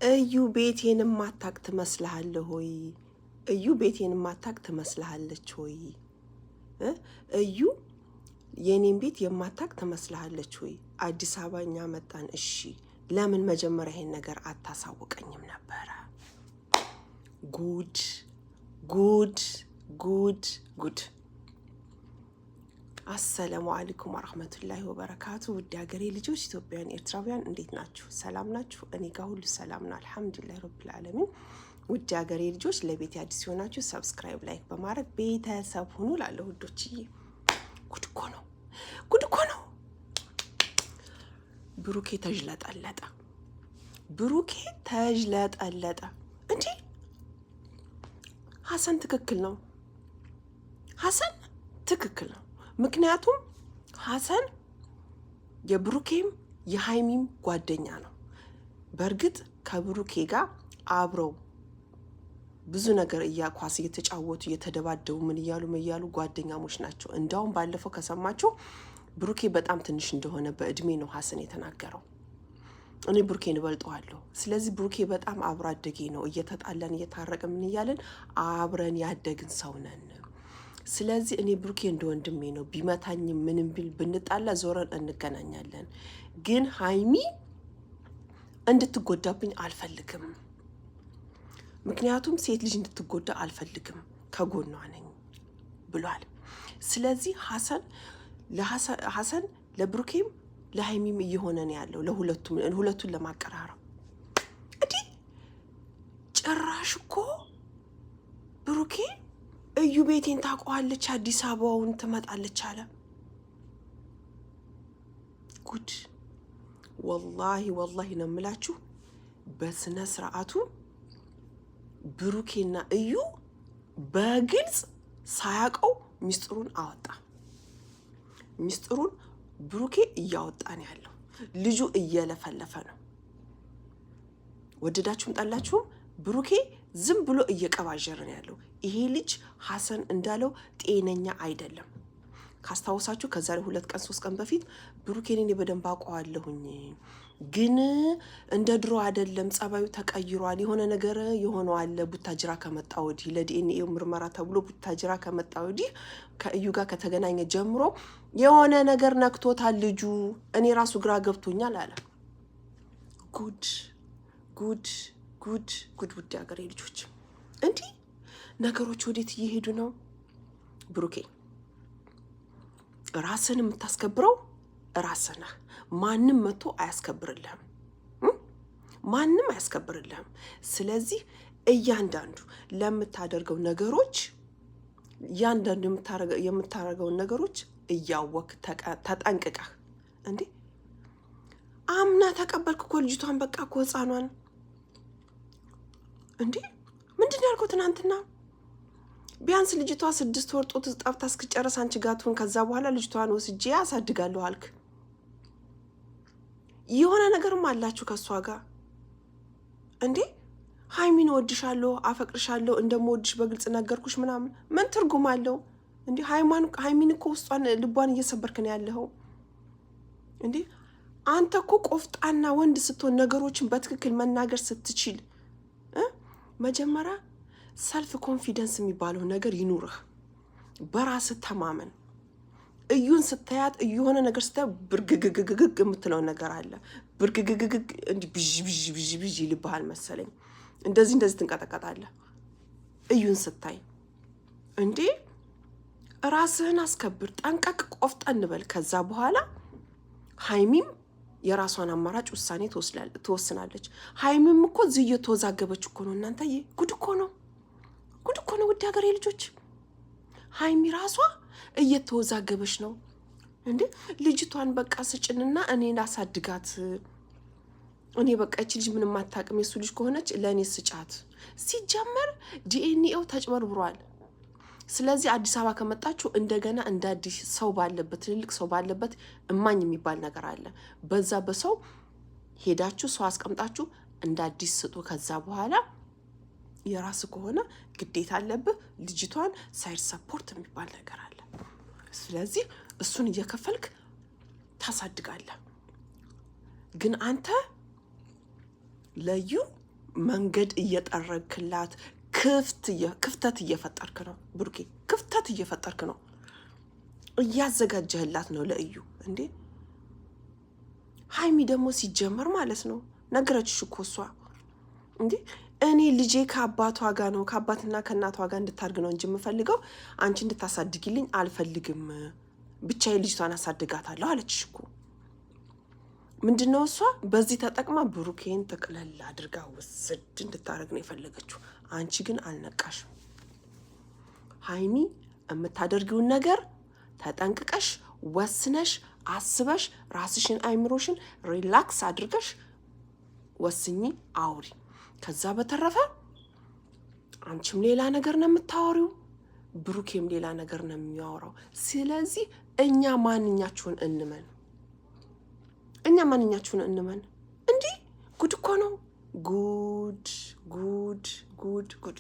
እዩ ቤቴን ማታቅ ትመስልሃለህ ወይ? እዩ ቤቴን ማታቅ ትመስልሃለች ወይ? እዩ የኔን ቤት የማታቅ ትመስልሃለች ወይ? አዲስ አበባ እኛ መጣን። እሺ ለምን መጀመሪያ ይሄን ነገር አታሳውቀኝም ነበረ? ጉድ ጉድ ጉድ ጉድ! አሰላሙ አለይኩም ወረህመቱላሂ ወበረካቱ። ውድ ሀገሬ ልጆች ኢትዮጵያውያን፣ ኤርትራውያን እንዴት ናችሁ? ሰላም ናችሁ? እኔ ጋር ሁሉ ሰላም ነው፣ አልሐምዱሊላህ ረቢል ዓለሚን። ውድ ሀገሬ ልጆች ለቤት አዲስ ሲሆናችሁ subscribe፣ like በማድረግ ቤተሰብ ሁኑ እላለሁ። ውዶችዬ ጉድ እኮ ነው፣ ጉድ እኮ ነው። ብሩኬ ተዥለጠለጠ፣ ብሩኬ ተዥለጠለጠ። እንዲህ ሀሰን ትክክል ነው፣ ሀሰን ትክክል ነው። ምክንያቱም ሀሰን የብሩኬም የሀይሚም ጓደኛ ነው። በእርግጥ ከብሩኬ ጋር አብረው ብዙ ነገር እያኳስ እየተጫወቱ እየተደባደቡ ምን እያሉ ምን እያሉ ጓደኛሞች ናቸው። እንዲያውም ባለፈው ከሰማችሁ ብሩኬ በጣም ትንሽ እንደሆነ በእድሜ ነው ሀሰን የተናገረው። እኔ ብሩኬን እበልጠዋለሁ። ስለዚህ ብሩኬ በጣም አብሮ አደጌ ነው። እየተጣላን እየታረቀ ምን እያለን አብረን ያደግን ሰው ነን። ስለዚህ እኔ ብሩኬ እንደ ወንድሜ ነው። ቢመታኝም ምንም ቢል ብንጣላ ዞረን እንገናኛለን። ግን ሀይሚ እንድትጎዳብኝ አልፈልግም። ምክንያቱም ሴት ልጅ እንድትጎዳ አልፈልግም፣ ከጎኗ ነኝ ብሏል። ስለዚህ ሀሰን ለብሩኬም ለሀይሚም እየሆነ ነው ያለው፣ ለሁለቱም ሁለቱን ለማቀራረብ። እንዲህ ጭራሽ እኮ ብሩኬ እዩ ቤቴን ታውቀዋለች፣ አዲስ አበባውን ትመጣለች አለ። ጉድ! ወላሂ ወላሂ ነው የምላችሁ። በስነ ስርዓቱ ብሩኬና እዩ በግልጽ ሳያውቀው ሚስጥሩን አወጣ። ሚስጥሩን ብሩኬ እያወጣ ነው ያለው። ልጁ እየለፈለፈ ነው። ወደዳችሁም ጠላችሁም ብሩኬ ዝም ብሎ እየቀባዠረ ነው ያለው። ይሄ ልጅ ሀሰን እንዳለው ጤነኛ አይደለም። ካስታወሳችሁ ከዛሬ 2 ቀን 3 ቀን በፊት ብሩኬን እኔ በደንብ አውቀዋለሁኝ፣ ግን እንደ ድሮ አይደለም፣ ጸባዩ ተቀይሯል፣ የሆነ ነገር የሆነው አለ። ቡታጅራ ከመጣ ወዲህ ለዲኤንኤ ምርመራ ተብሎ ቡታጅራ ከመጣ ወዲህ ከእዩ ጋር ከተገናኘ ጀምሮ የሆነ ነገር ነክቶታል ልጁ፣ እኔ ራሱ ግራ ገብቶኛል አለ። ጉድ ጉድ ጉድ ጉድ! ውድ ሀገሬ ልጆች እንዲህ ነገሮች ወዴት እየሄዱ ነው? ብሩኬ ራስን የምታስከብረው ራስህ ነህ። ማንም መጥቶ አያስከብርልህም። ማንም አያስከብርልህም። ስለዚህ እያንዳንዱ ለምታደርገው ነገሮች እያንዳንዱ የምታደርገውን ነገሮች እያወክ ተጠንቅቀህ። እንዴ አምና ተቀበልክ እኮ ልጅቷን፣ በቃ እኮ ህፃኗን። እንዴ ምንድን ነው ያልከው ትናንትና? ቢያንስ ልጅቷ 6 ወር ጡት ጠብታ እስክጨረስ አንቺ ጋር ትሁን፣ ከዛ በኋላ ልጅቷን ወስጄ አሳድጋለሁ አልክ። የሆነ ነገርም አላችሁ ከእሷ ጋር። እንዴ ሀይሚን እወድሻለሁ፣ አፈቅርሻለሁ፣ እንደምወድሽ በግልጽ ነገርኩሽ ምናምን ምን ትርጉም አለው? እንዴ ሀይሚን እኮ ውስጧን ልቧን እየሰበርክ ነው ያለኸው። እንዴ አንተ እኮ ቆፍጣና ወንድ ስትሆን ነገሮችን በትክክል መናገር ስትችል መጀመሪያ self confidence የሚባለው ነገር ይኑርህ። በራስህ ተማመን። እዩን ስታያት እዩ የሆነ ነገር ስታያ ብርግግግግግ የምትለው ነገር አለ። ብርግግግግግ እንዲህ ብዥ ብዥ ብዥ ብዥ ይልብሃል መሰለኝ። እንደዚህ እንደዚህ ትንቀጠቀጣለህ እዩን ስታይ። እንዴ ራስህን አስከብር፣ ጠንቀቅ፣ ቆፍጠን በል። ከዛ በኋላ ሀይሚም የራሷን አማራጭ ውሳኔ ትወስናለች። ሀይሚም እኮ እዚህ እየተወዛገበች እኮ ነው። እናንተዬ ጉድ እኮ ነው፣ ጉድ እኮ ነው። ውድ ሀገሬ ልጆች ሀይሚ ራሷ እየተወዛገበች ነው። እንዴ ልጅቷን በቃ ስጭንና እኔን አሳድጋት። እኔ በቃ ይቺ ልጅ ምንም አታውቅም፣ የሱ ልጅ ከሆነች ለእኔ ስጫት። ሲጀመር ዲኤንኤው ተጭበርብሯል። ስለዚህ አዲስ አበባ ከመጣችሁ እንደገና እንደ አዲስ ሰው ባለበት ትልልቅ ሰው ባለበት እማኝ የሚባል ነገር አለ። በዛ በሰው ሄዳችሁ ሰው አስቀምጣችሁ እንደ አዲስ ስጡ። ከዛ በኋላ የራስ ከሆነ ግዴታ አለብህ ልጅቷን child support የሚባል ነገር አለ። ስለዚህ እሱን እየከፈልክ ታሳድጋለህ። ግን አንተ ለዩ መንገድ እየጠረግክላት ክፍተት እየፈጠርክ ነው ብሩኬ፣ ክፍተት እየፈጠርክ ነው፣ እያዘጋጀህላት ነው ለእዩ። እንዴ ሀይሚ ደግሞ ሲጀመር ማለት ነው ነገረችሽ እኮ እሷ። እንዴ እኔ ልጄ ከአባቷ ጋር ነው፣ ከአባትና ከእናቷ ጋር እንድታድግ ነው እንጂ የምፈልገው አንቺ እንድታሳድጊልኝ አልፈልግም። ብቻዬን ልጅቷን አሳድጋታለሁ አለችሽ እኮ። ምንድነው እሷ በዚህ ተጠቅማ ብሩኬን ጥቅለል አድርጋ ውስድ እንድታደርግ ነው የፈለገችው። አንቺ ግን አልነቃሽም። ሀይሚ የምታደርጊውን ነገር ተጠንቅቀሽ ወስነሽ አስበሽ ራስሽን አይምሮሽን relax አድርገሽ ወስኚ፣ አውሪ። ከዛ በተረፈ አንቺም ሌላ ነገር ነው የምታወሪው፣ ብሩኬም ሌላ ነገር ነው የሚያወራው። ስለዚህ እኛ ማንኛችሁን እንመን? እኛ ማንኛችሁን እንመን? እንዲህ ጉድ እኮ ነው። ጉድ ጉድ ጉድ ጉድ።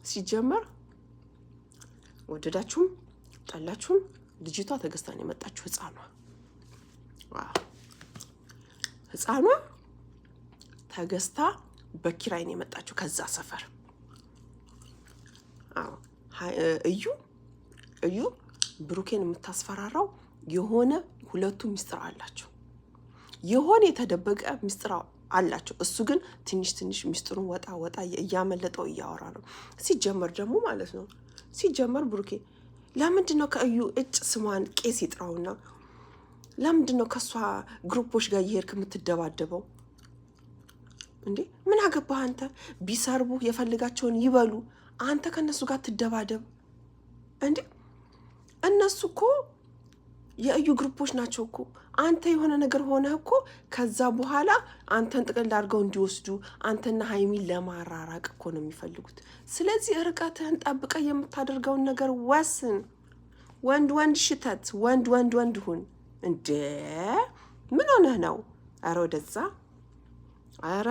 ሲጀመር ወደዳችሁም ጠላችሁም ልጅቷ ተገዝታ ነው የመጣችሁ። ህፃኗ ተገዝታ በኪራይ ነው የመጣችው ከዛ ሰፈር። እዩ እዩ ብሩኬን የምታስፈራራው የሆነ ሁለቱ ሚስጥር አላቸው፣ የሆነ የተደበቀ ሚስጥር አላቸው። እሱ ግን ትንሽ ትንሽ ሚስጥሩን ወጣ ወጣ እያመለጠው እያወራ ነው። ሲጀመር ደግሞ ማለት ነው፣ ሲጀመር ብሩኬ ለምንድን ነው ከእዩ እጭ ስሟን ቄስ ይጥራውና ለምንድን ነው ከእሷ group ኦች ጋር እየሄድክ የምትደባደበው? እንዴ ምን አገባህ አንተ? ቢሰርቡ የፈልጋቸውን ይበሉ። አንተ ከእነሱ ጋር ትደባደብ እንዴ? እነሱ እኮ የእዩ group ኦች ናቸው እኮ። አንተ የሆነ ነገር ሆነህ እኮ ከዛ በኋላ አንተን ጥቅል አድርገው እንዲወስዱ አንተና ሀይሚን ለማራራቅ እኮ ነው የሚፈልጉት። ስለዚህ ርቀትህን ጠብቀህ የምታደርገውን ነገር ወስን። ወንድ ወንድ ሽተት፣ ወንድ ወንድ ወንድ ሁን። እንዴ ምን ሆነህ ነው? ኧረ ወደዛ፣ ኧረ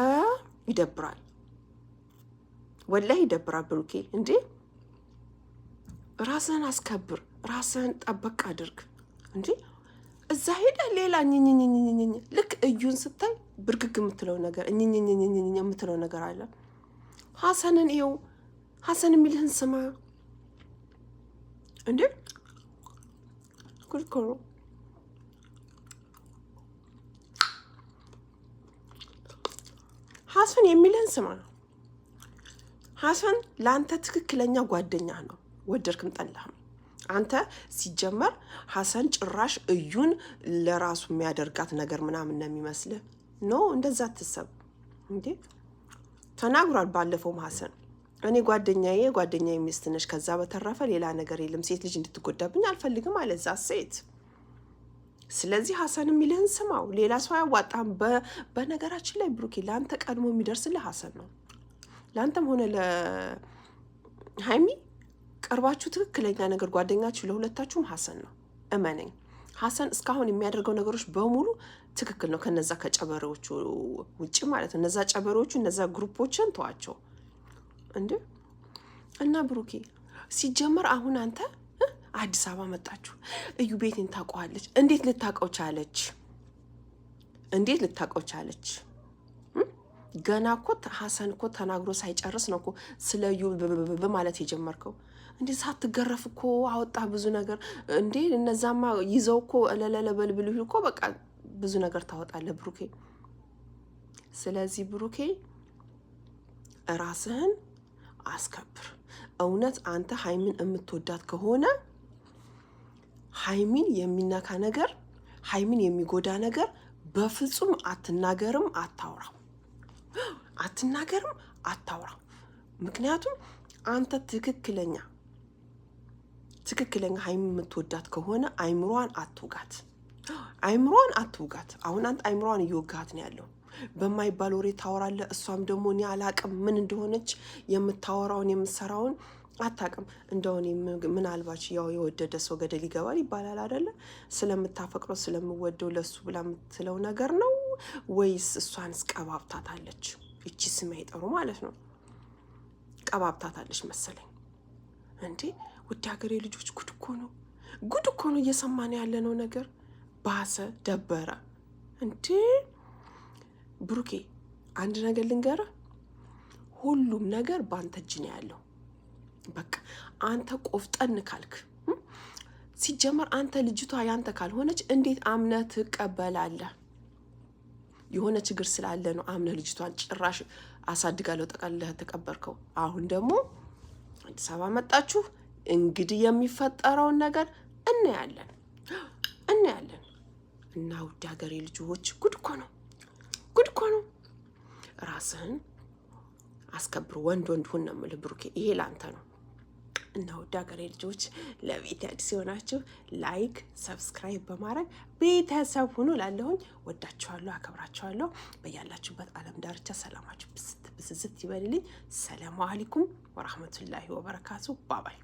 ይደብራል፣ ወላሂ ይደብራል። ብሩኬ እንዴ ራስህን አስከብር፣ ራስህን ጠበቅ አድርግ። እንዴ እዛ ሄደ ሌላ ኝኝኝኝኝኝ ልክ እዩን ስታይ ብርግግ የምትለው ነገር ኝኝኝኝኝ የምትለው ነገር አለ። ሀሰንን ይኸው ሀሰን የሚልህን ስማ። እንዴ ጉድ እኮ ነው። ሀሰን የሚልህን ስማ። ሀሰን ለአንተ ትክክለኛ ጓደኛ ነው፣ ወደድክም ጠላህም። አንተ ሲጀመር ሀሰን ጭራሽ እዩን ለራሱ የሚያደርጋት ነገር ምናምን ነው የሚመስልህ። No እንደዛ አትሰብ እንዴ። ተናግሯል ባለፈውም ሀሰን እኔ ጓደኛዬ ጓደኛዬ ሚስት ነሽ፣ ከዛ በተረፈ ሌላ ነገር የለም፣ ሴት ልጅ እንድትጎዳብኝ አልፈልግም አለ እዛ ሴት። ስለዚህ ሀሰን የሚልህን ስማው፣ ሌላ ሰው አያዋጣም። በነገራችን ላይ ብሩኬ ለአንተ ቀድሞ የሚደርስልህ ሀሰን ነው። ለአንተም ሆነ ለሀይሚ ቅርባችሁ ትክክለኛ ነገር ጓደኛችሁ ለሁለታችሁም ሀሰን ነው። እመነኝ፣ ሀሰን እስካሁን የሚያደርገው ነገሮች በሙሉ ትክክል ነው፣ ከነዛ ከጨበሬዎቹ ውጭ ማለት ነው። እነዛ ጨበሬዎቹ እነዛ group ኦችን ተዋቸው እንዴ። እና ብሩኬ ሲጀመር አሁን አንተ አዲስ አበባ መጣችሁ፣ እዩ ቤቴን ታውቀዋለች። እንዴት ልታውቀው ቻለች? እንዴት ልታውቀው ቻለች? ገና እኮ ሀሰን እኮ ተናግሮ ሳይጨርስ ነው እኮ ስለ እዩ ማለት የጀመርከው። እንዴ ሳትገረፍ እኮ አወጣ ብዙ ነገር እንዴ። እነዛማ ይዘው እኮ እለለለ በልብል እኮ በቃ ብዙ ነገር ታወጣለህ ብሩኬ። ስለዚህ ብሩኬ ራስህን አስከብር። እውነት አንተ ሀይሚን የምትወዳት ከሆነ ሀይሚን የሚነካ ነገር፣ ሀይሚን የሚጎዳ ነገር በፍጹም አትናገርም፣ አታውራም። አትናገርም፣ አታውራም። ምክንያቱም አንተ ትክክለኛ ሀይሚ የምትወዳት ከሆነ አይምሯን አትውጋት፣ አይምሯን አትውጋት። አሁን አንተ አይምሯን እየወጋት ነው ያለው። በማይባል ወሬ ታወራለህ። እሷም ደግሞ እኔ አላቅም ምን እንደሆነች የምታወራውን የምትሰራውን አታቅም። እንደውን ምናልባች ያው የወደደ ሰው ገደል ይገባል ይባላል አደለ? ስለምታፈቅረው ስለምወደው ለሱ ብላ የምትለው ነገር ነው ወይስ እሷንስ ቀባብታታለች? እቺ ስም አይጠሩ ማለት ነው። ቀባብታታለች መሰለኝ። እንዴ ውድ ሀገሬ ልጆች ጉድ እኮ ነው፣ ጉድ እኮ ነው። እየሰማን ያለነው ነገር ባሰ፣ ደበረ። እንዴ ብሩኬ አንድ ነገር ልንገርህ፣ ሁሉም ነገር በአንተ እጅ ነው ያለው። በቃ አንተ ቆፍጠን ካልክ፣ ሲጀመር አንተ ልጅቷ ያንተ ካልሆነች እንዴት አምነህ ትቀበላለህ? የሆነ ችግር ስላለ ነው አምነህ ልጅቷን ጭራሽ አሳድጋለሁ ጠቅልለህ ተቀበልከው። አሁን ደግሞ አዲስ አበባ መጣችሁ። እንግዲህ የሚፈጠረውን ነገር እናያለን እናያለን። እና ውድ ሀገሬ ልጆች ጉድ እኮ ነው፣ ጉድ እኮ ነው። ራስህን አስከብር። ወንድ ወንድ ሁን ነው የምልህ ብሩኬ፣ ይሄ ለአንተ ነው። እና ውድ ሀገሬ ልጆች ለቤት አዲስ የሆናችሁ like፣ subscribe በማድረግ ቤተሰብ ሁኑ። ላለሁኝ ወዳችኋለሁ፣ አከብራችኋለሁ። በያላችሁበት ዓለም ዳርቻ ሰላማችሁ ብዝት ብዝዝት ይበልልኝ። ሰላሙ አለይኩም ወራህመቱላሂ ወበረካቱ። bye bye።